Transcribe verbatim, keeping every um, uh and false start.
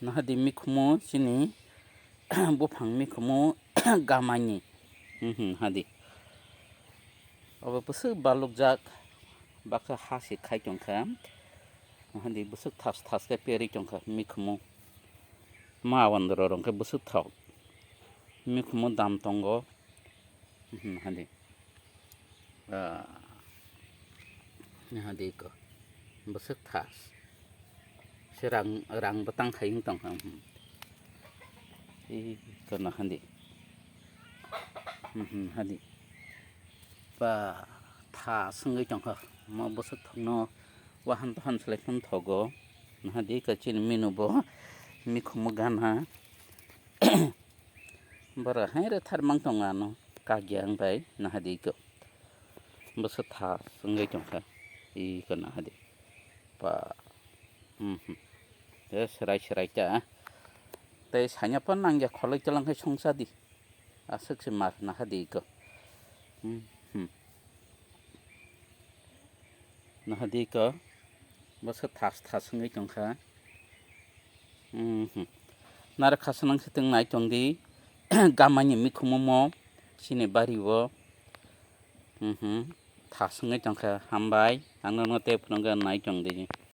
Nahadi mikhumu chini buphang mikhumu gamani. Mhm, hadi. Obo bwswk balukjak, baksa ha se khai tongkha. Hadi bwswk thas thas khe perwi tongkha mikhumu. Ma wandro rong khe bwswk thok. Mikhumu dam tongo. Mhm, hadi. Ah, hadi ko. Bwswk thas. Se rang, rang bwtang khai wng tongkha. Mhm. Ih, kono hadi. Mhm, hadi. Ba, thas wngwi tongkha. Mo bwswk thokno wahan tohan selai phano thogo. Hadi ko chini minu bo mikhumu gana. Bwrwi hai rwthar mang tongo ano, kagiyang bai nahadi ko. Bwswk thas wngwi tongkha, iko nahadi. Ba, mhm. E, swrai swrai ta. Tei sanya phan nangya kholoi twlang khe songsa di. Aswk se mar nahadi ko. Mhm. Nahadi ko, bwswk thas thas wngwi tongkha. Mhm. Naro khasa nang se tong nai tong di. Gamani mikhumu mo chini bari o. Mhm. Thas wngwi tongkha, hambai. Ang nono tei phunukgwi nai tong di.